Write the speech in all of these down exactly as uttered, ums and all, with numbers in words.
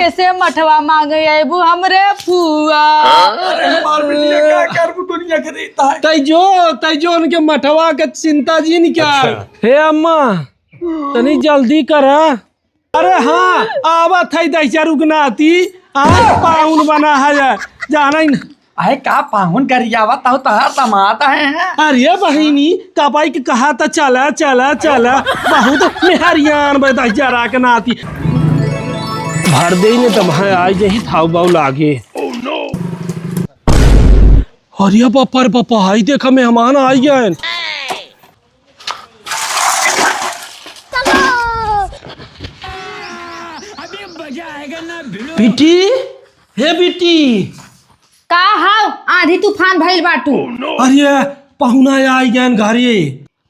से मठवा मांगे अबू हमरे फुआ। अरे हमार बिटिया का करबू दुनिया के देता है। तै जो, तै जो उनके मठवा के चिंता जिन क्या। अच्छा। हे अम्मा, तनी जल्दी करा। अरे हाँ, आवत है दहिजरू के नाती। आज पाहुन बना है, जाना ही न। अरे का पाहुन गरियावत हो, तोहार दमाद है। अरे बहिनी, कबाई के कहा था चला, चला, चला। बहुत मेहरियान बा दहिजरा के नाती। भर दे ने तब है, आई जही थाऊ बाऊ लागे। अरे बापा रे बापा, हाई देखा मेहमान आई गए। बिट्टी, हे बिट्टी। का हाव? आंधी तूफान भइल बाटू। अरे, पहुना आई गयन घरे।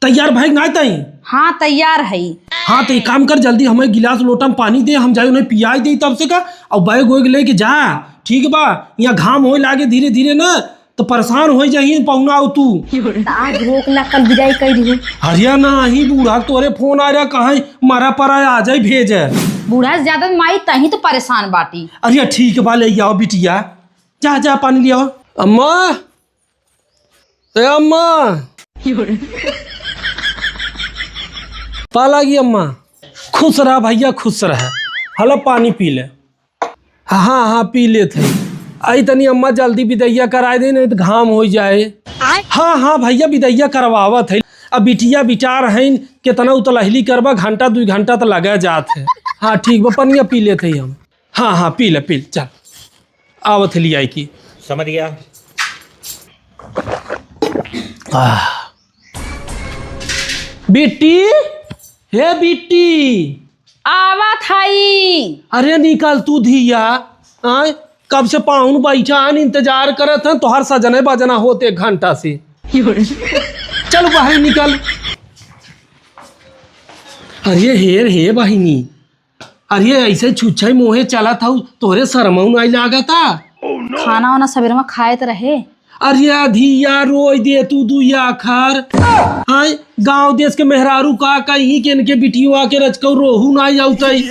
तैयार भइल ना तई? हाँ, तैयार हई। हाँ, तो एक काम कर, जल्दी हमें गिलास लोटा में पानी दे, हम जाए उन्हें पियाई दे तब से का, और बैग वैग लेके जा, ठीक बा? यहाँ घाम होए लागे धीरे धीरे ना, तो परेशान हो जाही पहुना हो तू। त आज रोक ला, कल विदाई कर दियो। हरिया ना ही बूढ़ा, तोरे फोन आ रहा, कहाँ मरा परा आ जाए भेज। बूढ़ा से ज्यादा माई तही तो परेशान बाटी। अरे ठीक बा, ले आओ बिटिया, जा जा पानी ले आओ। अम्मा, ए अम्मा, पा लागी अम्मा। खुश रहा भैया, खुश रहा। हला पानी पी ले। हाँ, हाँ, पी लेत है। आई तनी अम्मा जल्दी बिदैया कराए दे, नहीं तो घाम हो जाए। हाँ, हाँ, भैया बिदैया करवावत है। अब बिटिया बिचार है, कितना उतलहली करबा, घंटा दुई घंटा तो लगा जात है। हाँ, ठीक बा, पनिया पी लेत है हम। हाँ, हाँ, पी ले, पी ले, चल। आवत है लियाई की। समझ गया। आह। बिट्टी, हे बिट्टी। आवत हई। अरे निकल तू धिया, आय, कब से पाहुन बैठा हन, इंतजार करत हन, तोहर सजने बजना होत एक घंटा से। चल बाहर निकल। अरे हेर हे बहिनी, अरे ऐसे छुच्छे मुँहे चलत हऊ, तोहरे शरमऊ नाई लागता? खाना वाना सबेरे में खाए त रहे। अरे धिया रोई दे तू दुई आखर। हाय, गांव देश के मेहरारू का कही कि इनके बिटिया के रचकऊ रोहू ना आउतई।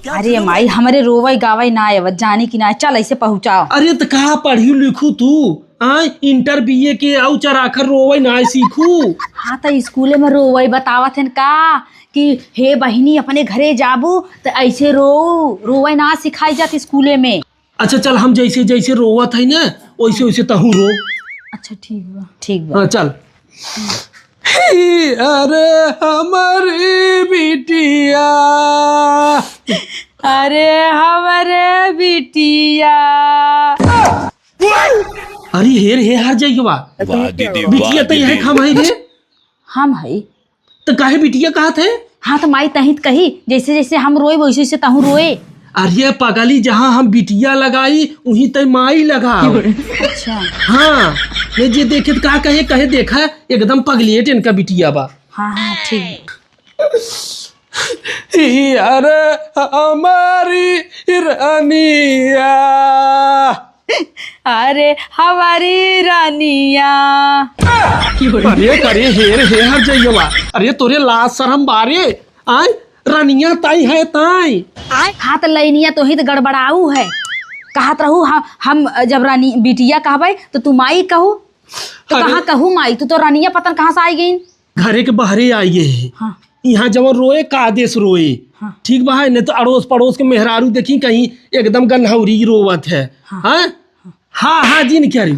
अरे माई, हमरे रोवई गावई ना आवत, जानी कि ना, चल ऐसे पहुँचाओ। अरे त कहाँ पढ़ी लिखू तू? आय, इंटर बीए के आउ चार आखर रोवई ना सीखू। हाँ त स्कूले में रोवई बतावत हन का कि हे बहिनी अपने घरे जाबू त ऐसे रो, रोवई ना सिखाई जात स्कूले में। अच्छा चल, हम जैसे जैसे रोवत है ना, वैसे वैसे तहू रो। अच्छा ठीक बा। ठीक बा। हाँ चल। ही, अरे हमारी बिटिया। अरे हमारे बिटिया। अरे हेर हे हर जाइए बा। वाह दीदी, बिटिया वाह तो यही दीदी। खाम है रे। हम हई। त काहे बिटिया कहत है? हाँ, त माई तही त कही, जैसे जैसे हम रोए, वैसे वैसे तहूँ रोए। अरे पगली, जहाँ हम बिटिया लगाई, उहीं तय माई लगाओ। अच्छा। हाँ, ये जे देखे त का कहे, कहे देखा, एकदम पगलेट इनका बिटिया बा। हाँ, हाँ, ठीक। ही अरे हमारी रानिया। अरे हमारी रानिया। अरे करे हेर हे हर जइयवा। अरे तोरे लाज शरम बारे। आय, रानिया ताई है ताई। हाँ त लइनिया तोही त गड़बड़ाऊ है। कहत रहू हम, हम जब रानी बिटिया कहबै त तू माई कहू। त अरे। कहाँ कहू माई, तू तो रानिया पता न कहाँ से आई गई। घरे के बहरे आइए है। हाँ। यहाँ जवन रोए का आदेश रोए। हाँ। ठीक बा है, नहीं तो अड़ोस पड़ोस के मेहरारू देखी कहीं एकदम गन्हौरी रोवत है। हाँ। हाँ? हाँ, हाँ, जी नहीं कह रही।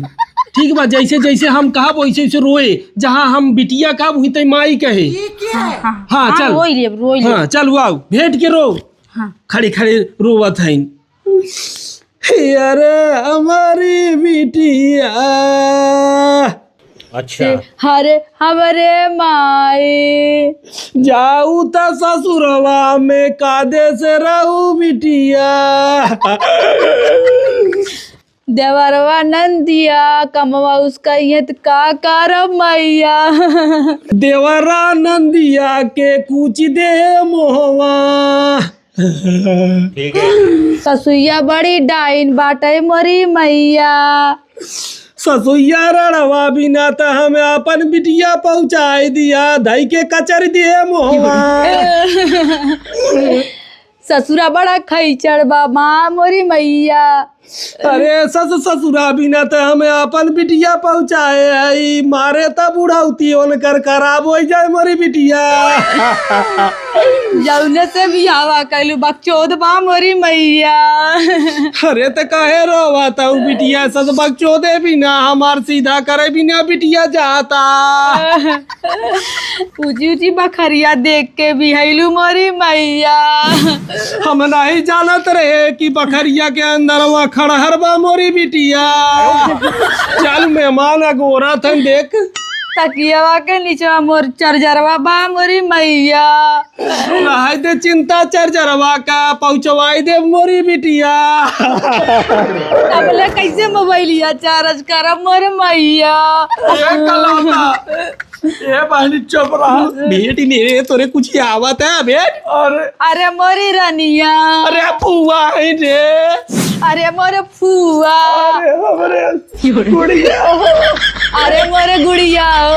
ठीक बा, जैसे जैसे हम कहब वैसे वैसे रोए। जहाँ हम बिटिया कहब वहीं तय माई कहे। हाँ, हाँ। हाँ, हाँ, चल। रोई ले, रोई ले। हाँ, चल, वो आओ, भेंट के रो। हाँ। खड़े खड़े रोवत है। अरे हमारी बिटिया। अच्छा। हरे हमरे माई। जाऊ त ससुरवा में कादे से रहू बिटिया। देवरवा नंदिया कमवा उसका ये त का करब मैया। देवरा नंदिया के कूच दे मोहवा। ठीक है। ससुइया बड़ी डाइन बाटे मोरी मैया। ससुइया रड़वा बिना त हमें अपन बिटिया पहुँचाई दिया, धई के कचर दिए मोहवा। ससुरा बड़ा खैचड़ बा, माँ मोरी मैया। अरे सस, ससुरा बिना त हमें आपन बिटिया पहुँचाए हई, मारे त बुढ़ौती उनकर खराब होइ जाए मोरी बिटिया। जौने से बियाहवा कैलू बकचोद बा मोरी मैया। अरे त काहे रोवा तू बिटिया, सस बकचोदे बिना हमार सीधा करे बिना बिटिया जाता। ऊँची ऊँची बखरिया देख के बिहैलू मोरी मैया। हम नहीं जानत रहे कि बखरिया के अंदरवा खड़हर बा मोरी बिटिया। चल मेहमान अगोरा थन देख। तकियवा के निचवा मोर चरजरवा बा मोरी मैया। रहाई दे चिंता चरजरवा का, पहुँचवाई दे मोरी बिटिया। तबले कैसे मोबाइलिया चार्ज करब मोर मैया? ए कलौता, ए बहिनी चुप रहा। भेंट ही नहीं रे, तोरे कुछ ही आवत है भेंट। अरे अरे मोरी रनिया। अरे फुआ है रे। अरे मोरे फुआ। अरे हमरे गुड़िया। अरे मोरे गुड़िया हो।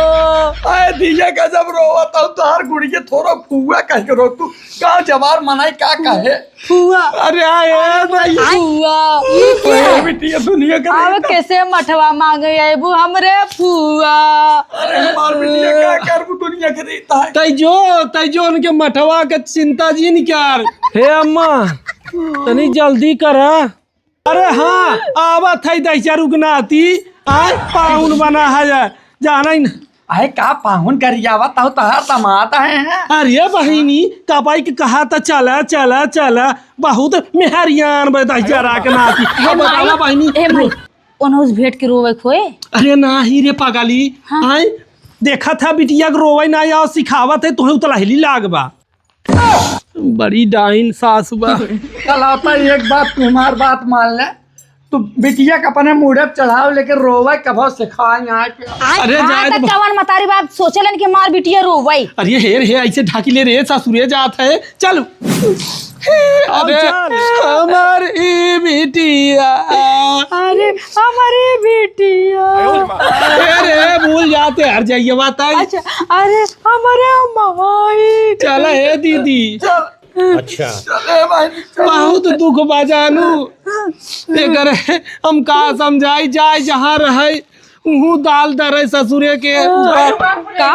अरे दिया का जब रोवा तब तोहार गुड़िया थोड़ा फुआ कह के रो तू। का जवार मनाई का कहे? फुआ। अरे आए भाई। फुआ। ए बिटिया दुनिया का अब देता। कैसे मठवा मांगे अबू हमरे फुआ? अरे हमार बिटिया का करबू दुनिया के देता है। तै जो, तै जो उनके मठवा के चिंता जिन कर। हे अम्मा, तनी जल्दी करा। अरे हाँ, आवत है दहिजरू के नाती, आय पाहुन बना है, जाना ही ना। अरे का पाहुन गरियावत हो, तोहार दामाद है, हैं? अरे बहिनी, कबाई के कहा त चला, चला, चला, बहुत मेहरियान बा दहिजरा के नाती। अब बतावा बहिनी। हे माई, ओनहु से भेंट के रोवे खोए? अरे नाही रे पगली, हाँ। आय देखत है बिटिया के रोवे ना आओ सिखावत है, तोहे उतलहली लाग बा। बड़ी डाइन सास बा। कलौता एक बात तू हमार बात मान ले, तू बिटिया के अपने मूड़े पे चढ़ाव लेके रोवे कभो सिखाए यहाँ पे। अरे हाँ, जाए तो दे कवन मतारी बाप सोचेलन कि मार बिटिया रोवे। अरे हेर हे, ऐसे ढाकी ले रे, ससुरे जात है, चल। अरे चल। हमार ई बिटिया। अरे हमार ई बिटिया। अरे भूल जाते हर जाइए बात आई। अच्छा, अरे हमारे माई। चला हे दीदी। अच्छा। बहुत दुख बा जानू। एकर हम का समझाई, जाए जहाँ रहे, उहू दाल दरे ससुरे के। का?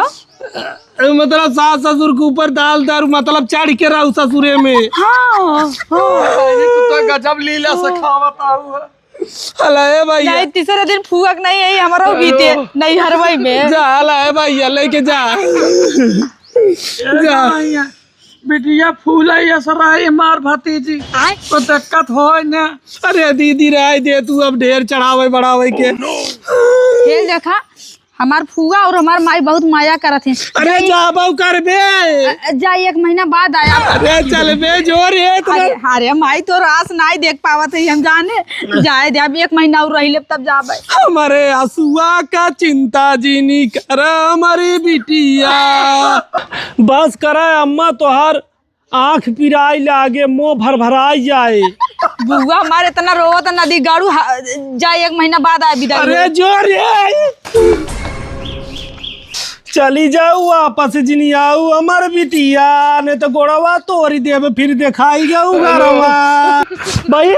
मतलब सास ससुर के ऊपर दाल दर, मतलब चढ़ के रहू ससुरे में। हाँ, हाँ। ये तो, तो गजब लीला सिखावत आऊ है। अला ए भैया। नहीं, तीसरे दिन फुआ के नहीं आई, हमारा अरे। बीते, नहीं हरवाई में। जा, अला ए भैया, लेके जा। ए जा। भैया, बिटिया फूला ये सराय मार भतीजी। आय। तो दिक्कत होय ना। अरे दीदी, राय दे तू, अब ढेर चढ़ावे बढ़ावे के। खेल देखा, हमार फुआ और हमार माई बहुत माया करत हैं। अरे जाई। जाबो करबे। अ, जाई, एक महीना बाद आया। अरे चलबे जोर है इतना। अरे, अरे माई, तोर आस नाई देख पावत है हम जाने। जाए दे, अब एक महीना और रह लेब तब जाबे। हमारे असुआ का चिंता जिनी कर हमारी बिटिया। बस करे अम्मा, तोहार आँख पिराई लागे, मुँह भरभराई जाए। बुआ हमारे इतना रोवत नदी गाड़ू हा-, जाए, एक महीना बाद आए विदाई अरे होए। जोर रे। चली जाऊ वापस जिनी आऊ हमार बिटिया, नहीं तो गोड़वा तोरी देबे, फिर देखाई जाऊ घरवा। भाई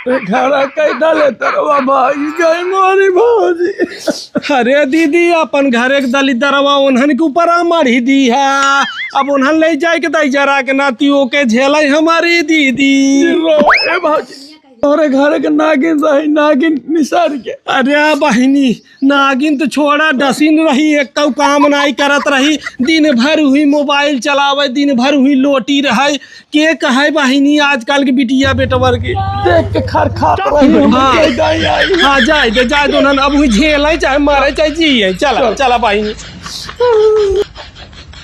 घड़ा कैदा ले तरवा भाई गई मोरी भौजी। अरे दीदी, अपन घर एक दलित दरवा उन्हन के ऊपर आ मढ़ी दी है। अब उन्हन ले जाए के दई जरा के नाती ओके झेले हमारी दीदी। रो, ए भौजी, तोरे घर के नागिन रही, नागिन निसार के। अरे बहिनी, नागिन तो छोड़ा, डसिन रही, एक कऊ काम नाई करत रही, दिन भर हुई मोबाइल चलावे, दिन भर हुई लोटी रहे। के कहे बहिनी आजकल के बिटिया बेटवर के? देख के खर खात रही हम हाँ। के दाई आई। हाँ, जाए दे, जाए दो ना, अब हुई झेले, चाहे मरे, चाहे जिए। चला, चला बहिनी।